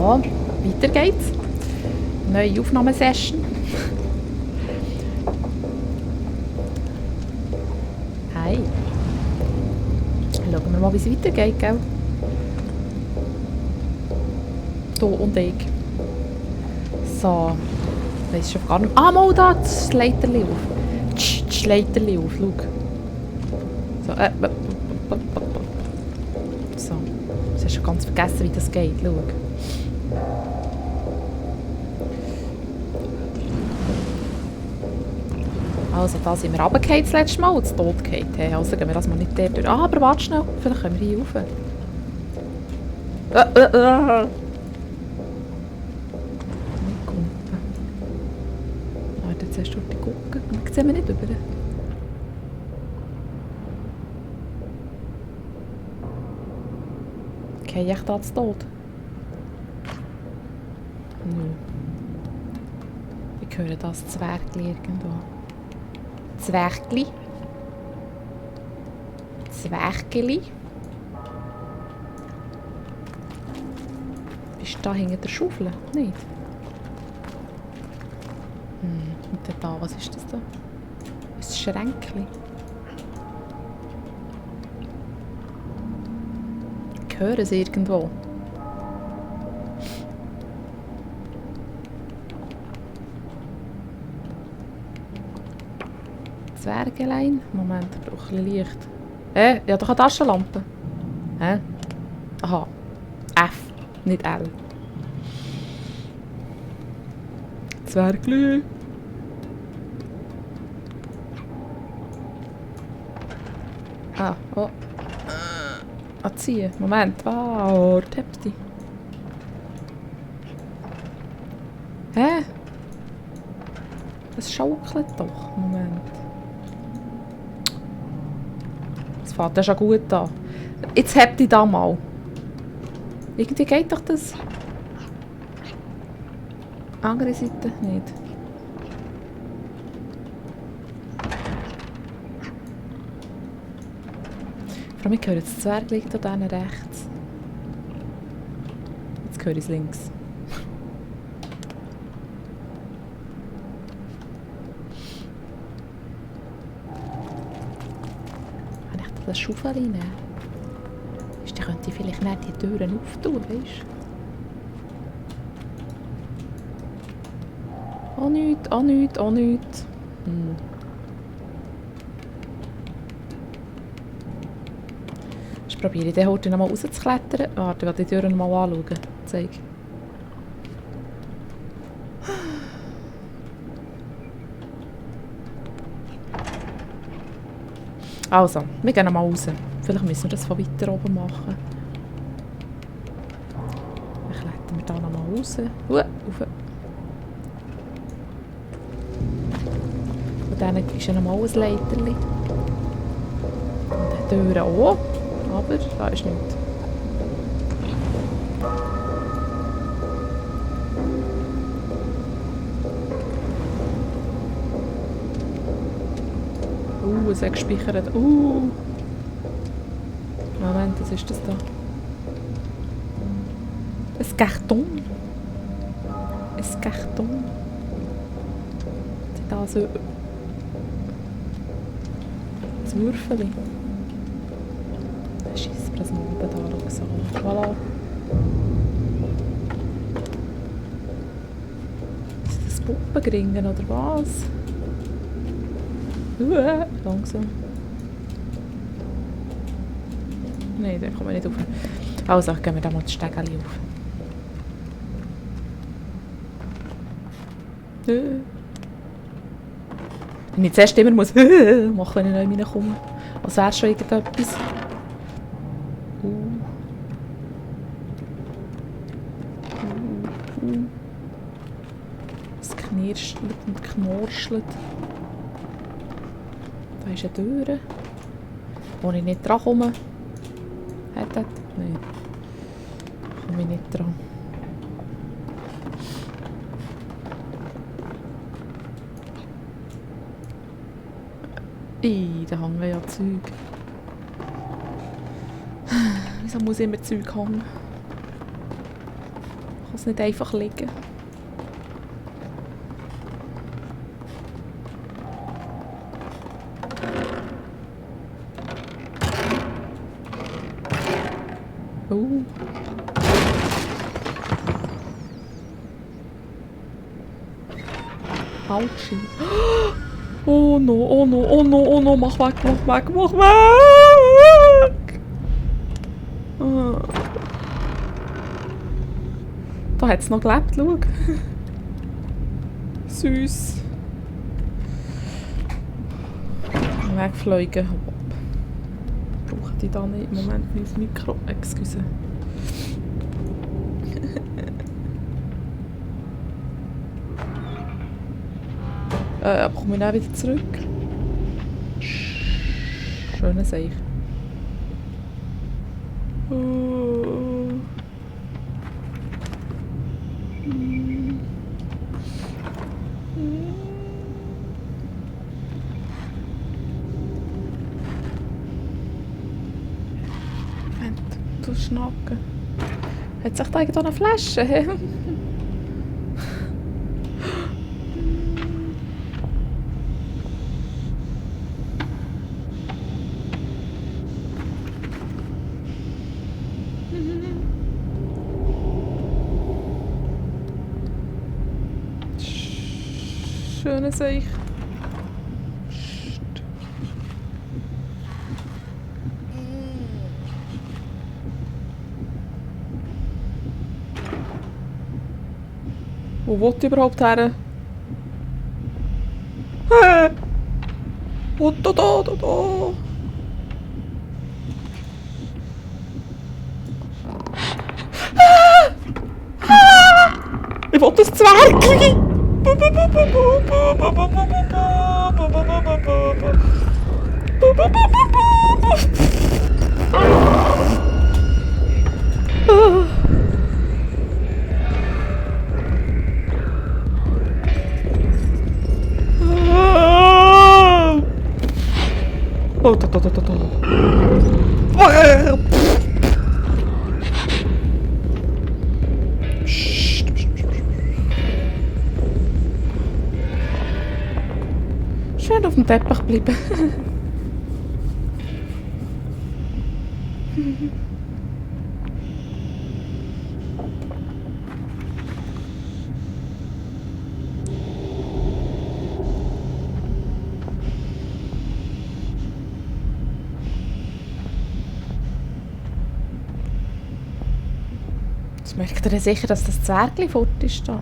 So, weiter geht's. Neue Aufnahmesession. Hi. Schauen wir mal, wie es weitergeht, gell? Du und ich. So. Ich weiss schon gar nicht. Ah, mal da, das Leiterli auf. Das Leiterli auf, schau. So, so. Du hast schon ganz vergessen, wie das geht, schau. Also, da sind wir runtergefallen das letzte Mal und das Tod gefallen. Hey, also gehen wir das mal nicht der durch. Ah, aber warte schnell, vielleicht können wir hier rauf. Warte, jetzt hast du die gucken. Dann sehen wir nicht über. Okay, echt da zu Tod? Nö. Ich höre das Zwergli irgendwo. Zwergli. Zwergli. Bist du da hinter der Schaufel? Nicht? Und dann da, was ist das da? Ein Schränkchen. Ich höre es irgendwo. Zwergelein? Moment, ich brauche ein bisschen Licht. Ja, doch eine Taschenlampe. Hä? Aha. F, nicht L. Zwergli. Ah, oh. Ziehen. Moment, wow, Tepsti. Hä? Es schaukelt doch. Moment. Das fährt ja schon gut an. Jetzt habt ihr da mal. Irgendwie geht doch das. Andere Seite nicht. Vor allem, ich höre das Zwerg liegt da hinten rechts. Jetzt höre ich es links. Kann ich da das Schaufel reinnehmen? Die könnte vielleicht nicht die Türen auftun, weißt du? Oh nichts, oh nichts, oh nichts. Ich probiere den heute noch mal rauszuklettern. Warte, ich will die Türen noch mal anschauen. Zeig. Also, wir gehen noch mal raus. Vielleicht müssen wir das von weiter oben machen. Dann klettern wir da noch mal raus. Rauf. Und dann ist ja noch mal ein Leiterli. Und die Türen auch. Aber da ist nichts. Es hat gespeichert. Moment, was ist das da? Ein Karton. Ein Karton. Da so. Das Würfeli. Scheiße, das mal oben da so. Voilà. Ist das Puppengringen oder was? Langsam. Nein, da kommen wir nicht rauf. Also, gehen wir da mal das Stegeli auf. Wenn ich zuerst immer muss machen, wenn ich neu reinkomme. Als wäre schon irgendetwas. Es knirschelt und knorschelt. Da ist eine Tür, wo ich nicht dran komme. Hat das? Nein. Da komme ich nicht dran. Da hängen ja Zeug. Wieso muss immer Zeug hängen? es nicht einfach liegen. Autschi. Oh no, oh no, oh no, oh no, mach weg, mach weg, mach weg! Ah. Da hat es noch gelebt, schau. Süß. Wegfliegen. Brauche die da nicht. Moment, nicht das Mikro. Excuse. Komme ich dann wieder zurück? Schöne Sache. Moment, du schnacken. Hat sich da irgendwo eine Flasche? Schöne Sache. Wo will ich überhaupt her? Oh, da. Ich will das Zwergli! Oh, da. Schön auf dem Teppich bleiben. Jetzt merkt ihr sicher, dass das Zwergli fort ist da.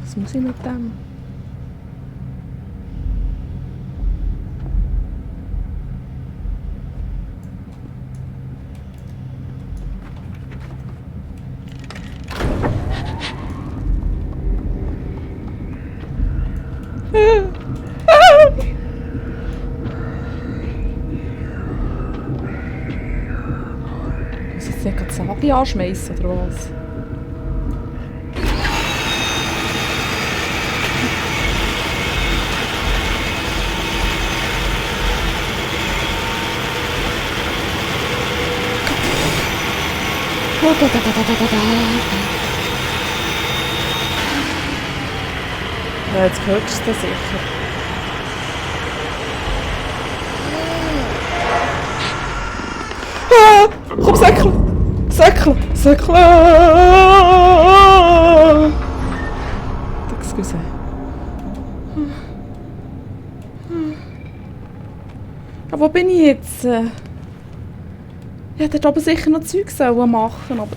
Was muss ich mit dem? Muss ich jetzt nicht gerade Sagi anschmeißen oder was? Ja, jetzt hörst du das sicher. Ah, komm, Säckle! Excuse. Aber wo bin ich jetzt? Ich hätte dort oben sicher noch Zeug machen, aber...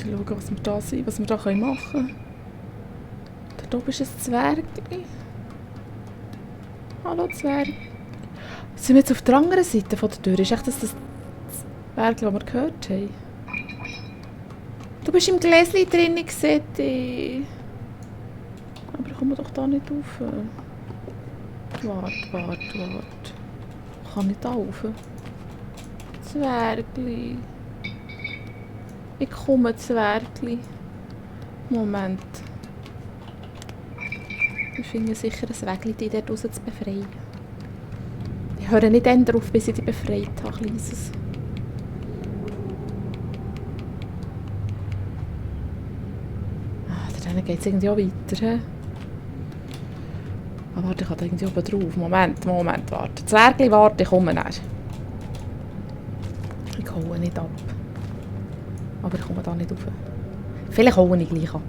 Schauen, was wir da sind, was wir da machen können. Dort oben ist ein Zwergli. Hallo Zwerg. Sind wir jetzt auf der anderen Seite von der Tür? Ist echt das Zwergli, das wir gehört haben? Du bist im Gläschen drin, Xeti. Aber ich komme doch da nicht rauf. Warte. Kann ich da rauf? Zwergli. Ich komme, Zwergli. Moment. Ich finde sicher ein Weg, dich dort raus zu befreien. Ich höre nicht dann drauf, bis ich dich befreit habe, Kleines. Dann geht es irgendwie auch weiter. He? Oh, warte, ich kann da irgendwie oben drauf. Moment, warte. Zwergli, warte, ich komme näher. Ich haue nicht ab. Aber ich komme da nicht rauf. Vielleicht haue ich gleich ab.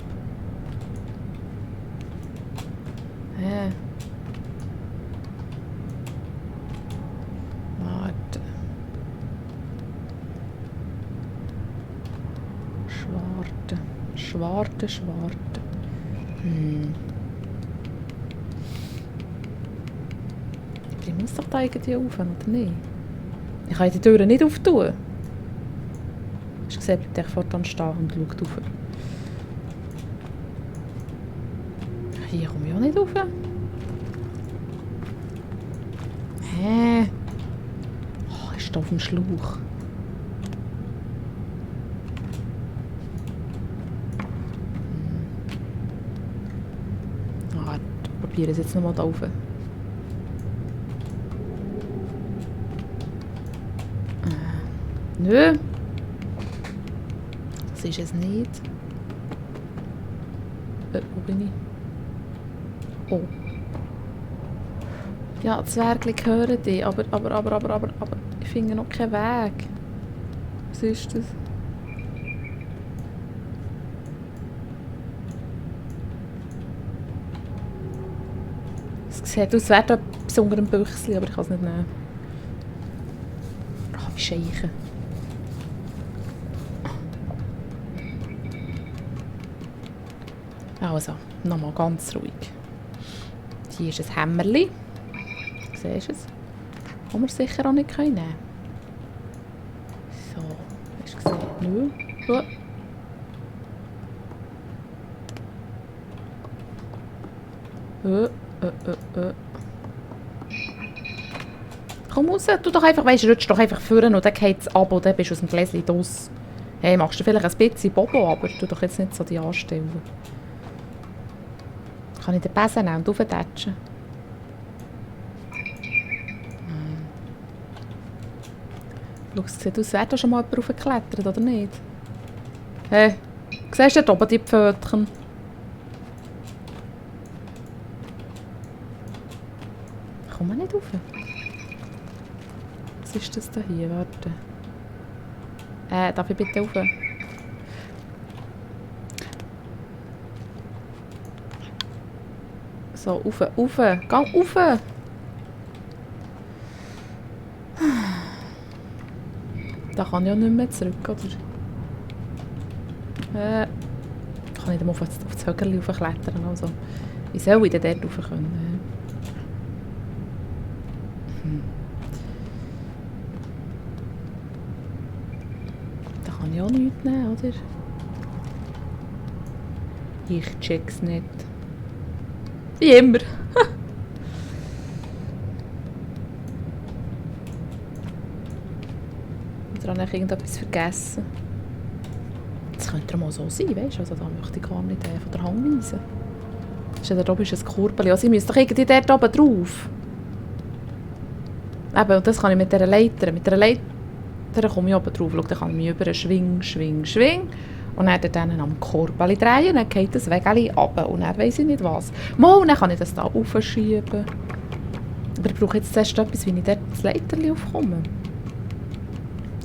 Warte. Schwarte. Ich muss doch da irgendwie rauf, oder nicht? Ich kann die Türen nicht auftun. Hast du gesehen, bleibt fortan stehen und schaut rauf. Hier komme ich auch nicht rauf. Hä? Oh, ist da auf dem Schlauch. Ich probiere es jetzt nochmal da rauf. Nö. Das ist es nicht. Wo bin ich? Oh. Ja, Zwergli hören dich, aber ich finde noch keinen Weg. Was ist das? Es sieht aus, als wäre da etwas unter dem Büchsli, aber ich kann es nicht nehmen. Ah, wie scheiche. Also, nochmal ganz ruhig. Hier ist ein Hämmerli. Siehst du es? Das wir sicher auch nicht nehmen können. So, hast du gesehen? Nö. Komm raus, tu doch einfach, weisst, rutsch doch einfach vorne und dann geht es ab und dann bist du aus dem Gläschen draus. Hey, machst du vielleicht ein bisschen Bobo, aber tu doch jetzt nicht so die anstellen. Kann ich den Besen nehmen und rauftatschen? Schau, es sieht aus, wäre da schon mal jemand raufgeklettert, oder nicht? Hey, siehst du dort oben die Pfötchen? Ich komme nicht rauf. Was ist das da hier? Warte. Darf ich bitte rauf? So, rauf. Geh rauf! Da kann ich ja nicht mehr zurück, oder? Kann ich dann auf das Höckerli raufklettern, also. Wie soll ich denn dort rauf können? Da kann ich auch nichts nehmen, oder? Ich check's nicht. Wie immer. Oder habe ich irgendetwas vergessen? Das könnte mal so sein, weißt du? Also da möchte ich gar nicht von der Hand weisen. Da oben ist ein Kurbeli. Also ich müsste doch irgendwie dort oben drauf. Eben, und das kann ich mit dieser Leiter. Mit dieser Leiter komme ich oben drauf. Schau, dann kann ich mich über schwingen. Und dann am Kurbeli drehen, dann geht das Wägeli runter. Und dann weiss ich nicht was. Mal, dann kann ich das da aufschieben. Aber ich brauche jetzt zuerst etwas, wie ich dort das Leiterli aufkomme.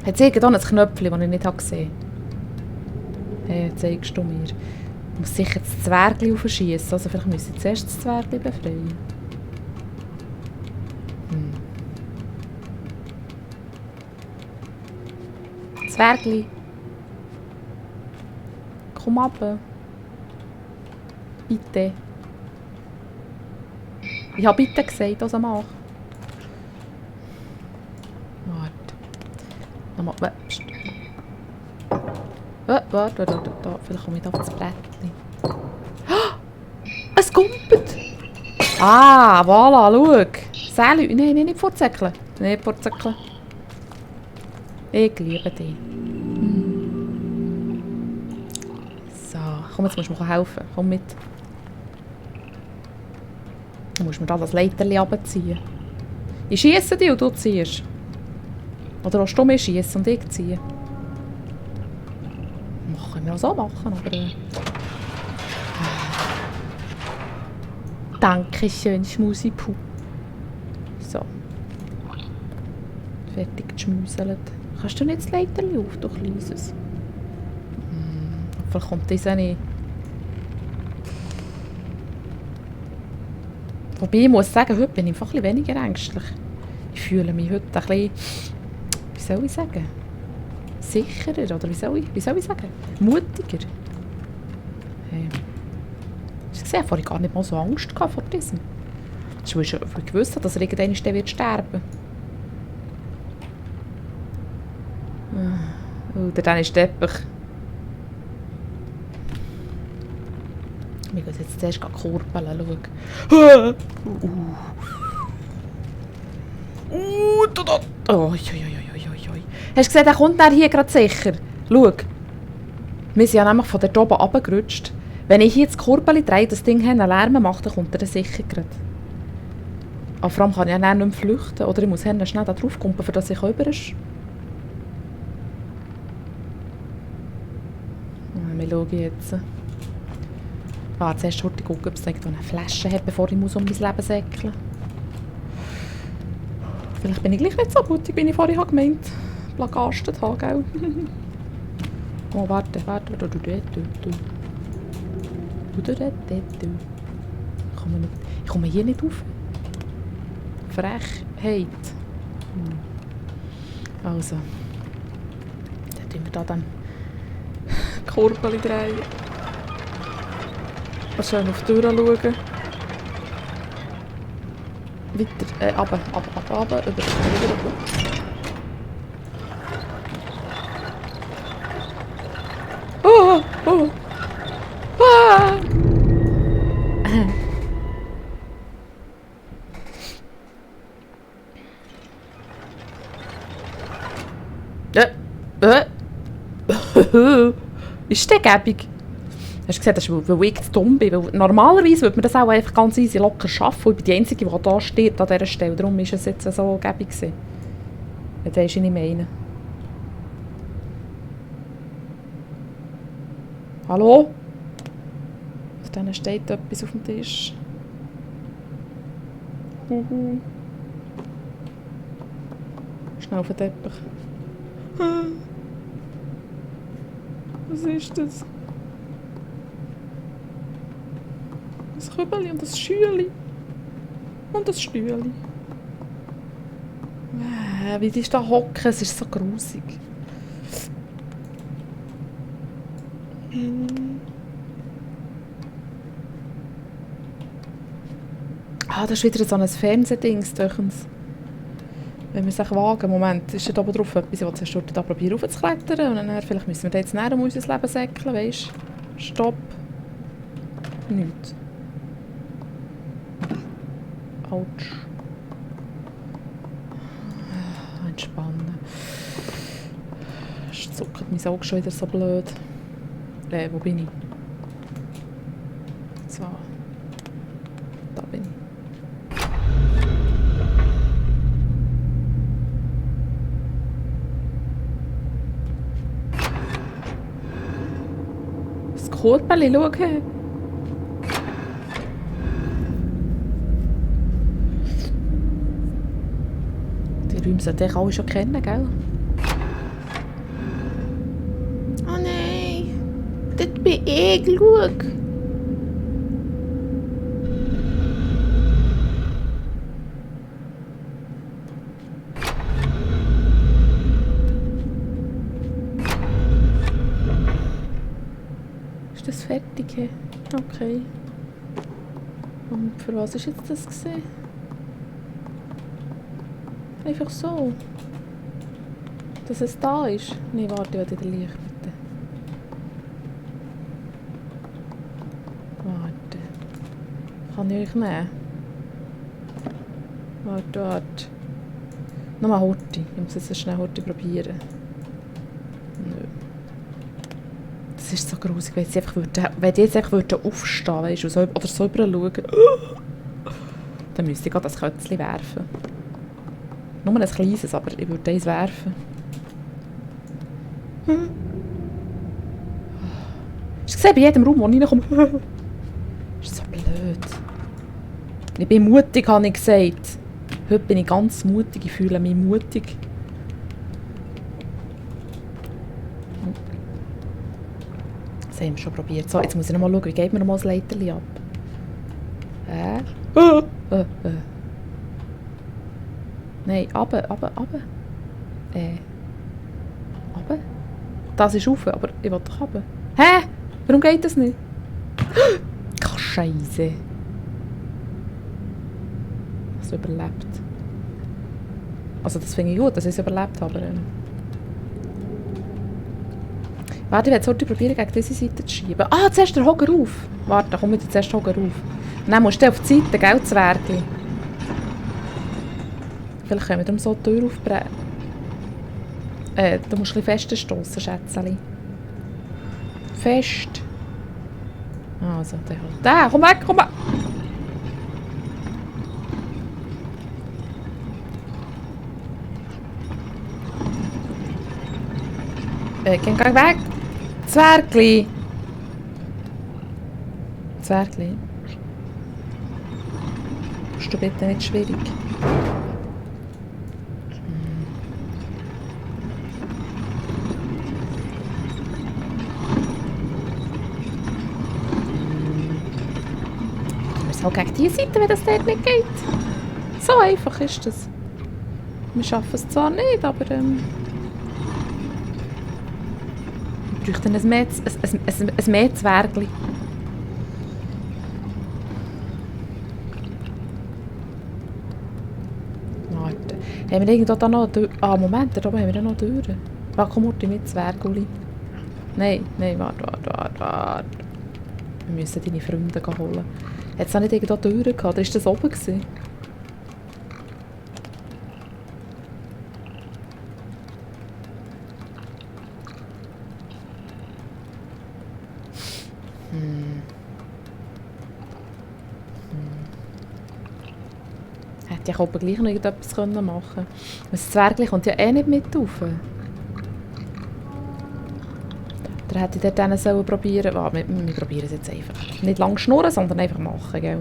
Hat es irgendwann ein Knöpfchen, das ich nicht gesehen habe? Hey, zeigst du mir. Ich muss sicher das Zwergli aufschießen. Also vielleicht müssen ich zuerst das Zwergli befreien. Zwergli. Komm runter. Bitte. Ich habe bitte gesagt, was er macht. Warte. Nochmal. Warte. Da. Vielleicht komme ich da auf das Blättchen. Es kumpelt! Ah, voilà, schau. Salü. Nein, nicht vorzäckeln. Nee, Porzellan. Ich liebe dich. So, komm, jetzt musst du mir helfen. Komm mit. Du musst mir da das Leiterli runterziehen. Ich schiesse dich und du ziehst. Oder willst du mich schiessen und ich ziehe? Können wir auch so machen, aber... Dankeschön, Schmusipu. So. Fertig geschmuselt. Kannst du nicht das Leiterli auf, du Kleines? Vielleicht kommt das auch nicht. Wobei, ich muss sagen, heute bin ich einfach ein bisschen weniger ängstlich. Ich fühle mich heute ein bisschen... Wie soll ich sagen? Sicherer, oder wie soll ich sagen? Mutiger. Hey. Ich sehe, vorhin gar nicht mal so Angst vor diesem. Das ist, weil ich gewusst habe, dass er irgendwann sterben wird. Oder dann ist der Teppich. Wir gehen jetzt zuerst kurbeln, schauen. Oh, hast du gesehen, der kommt hier gerade sicher? Schau. Wir sind ja nämlich von dort oben runtergerutscht. Wenn ich hier das Kurbeli drehe, das Ding einen Lärm macht, dann kommt er dann sicher gerade. Aber vor allem kann ich ja nicht mehr flüchten. Oder ich muss schnell da drauf kommen, für dass ich rüber ist. Wir schauen jetzt. Zuerst schaue ich gucken, ob es eine Flasche hat, bevor ich um mein Leben säckeln muss. Vielleicht bin ich gleich nicht so mutig, wie ich vorhin gemeint habe. Plagastet habe, gell? Oh, warte. Ich komme hier nicht rauf. Frechheit. Also. Dann drehen wir da den Kurbel drehen. Schön auf die Tür schauen. Weiter, runter, über. Oh! Ah! Ist der gäbig? Hast du gesehen, das ist, weil ich zu dumm bin. Weil normalerweise würde man das auch einfach ganz easy locker schaffen. Ich bin die Einzige, die da steht an dieser Stelle. Darum war es jetzt so gäbig. Jetzt weisst du nicht meinen. Hallo? Da steht etwas auf dem Tisch. Schnell auf den Teppich. Was ist das? Das Kübeli und das Schüli. Und das Stühli. Wie die da hocken, es ist so grusig. Das ist wieder so ein Fernsehdings. Wenn wir sich wagen, Moment, ist da oben drauf etwas, ich will zuerst da probieren raufzuklettern und dann vielleicht müssen wir da jetzt näher um unser Leben säckeln, weisst du? Stopp. Nichts. Autsch. Entspannen. Es zuckt mein Auge schon wieder so blöd. Wo bin ich? So. Da bin ich. Das Kurbeli, schau. Die Räume sollten ich alle schon kennen, gell? Oh nein! Dort bin ich, schau! Ist das fertig? Okay. Und für was ist jetzt das gesehen? Einfach so. Dass es da ist. Nein, warte, ich will wieder Licht, bitte. Warte. Kann ich euch nehmen? Warte. Nochmal Horti. Ich muss jetzt schnell Horti probieren. Nö. Das ist so grusig, wenn die jetzt einfach aufstehen würden, weißt du, oder so rüber schauen. Dann müsste ich gerade das Kötzchen werfen. Nur ein kleines, aber ich würde eins werfen. Hast du gesehen, bei jedem Raum, wo ich reinkomme? Das ist so blöd. Ich bin mutig, habe ich gesagt. Heute bin ich ganz mutig, ich fühle mich mutig. Das haben wir schon probiert. So, jetzt muss ich noch mal schauen, wie geht mir noch mal das Leiterli ab? Nein, runter. Runter? Das ist rauf, aber ich will doch runter. Hä? Warum geht das nicht? Ach, Scheisse. Es überlebt. Also das finde ich gut, dass ich es überlebt habe. Warte, ich werde jetzt probieren, gegen diese Seite zu schieben. Ah, zuerst der Hocker auf. Warte, komm jetzt zuerst Hocker auf. Dann musst du auf die Seite, gell, Zwergli. Vielleicht können wir darum so die Tür aufbrechen. Du musst ein bisschen fester stossen, Schätzeli. Fest. Also, der halt. Da, komm weg, komm weg! Geh weg! Zwergli! Zwergli. Bist du bitte nicht schwierig? Wir gehen gegen diese Seite, wenn das dort nicht geht. So einfach ist das. Wir schaffen es zwar nicht, aber wir bräuchten ein Mehr-Zwergli. Warte. Haben wir irgendwo da noch eine Tür? Ah, Moment, da oben haben wir noch Türen. Warte, komm mit Zwerguli. Nein, warte. Wir müssen deine Freunde holen. Hat es auch nicht irgendwo Türen gehabt? Oder war das oben gewesen? Hätte ich aber gleich noch irgendetwas machen können. Das Zwergli kommt ja eh nicht mit rauf. Oder hätte ich dort probieren sollen. Wir probieren es jetzt einfach. Nicht lang schnurren, sondern einfach machen, gell?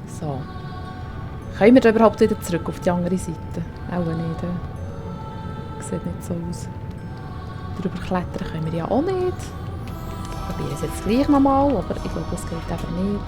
So. Können wir da überhaupt wieder zurück auf die andere Seite? Auch nicht. Sieht nicht so aus. Darüber klettern können wir ja auch nicht. Ich probiere es jetzt gleich nochmal, aber ich glaube, es geht eben nicht.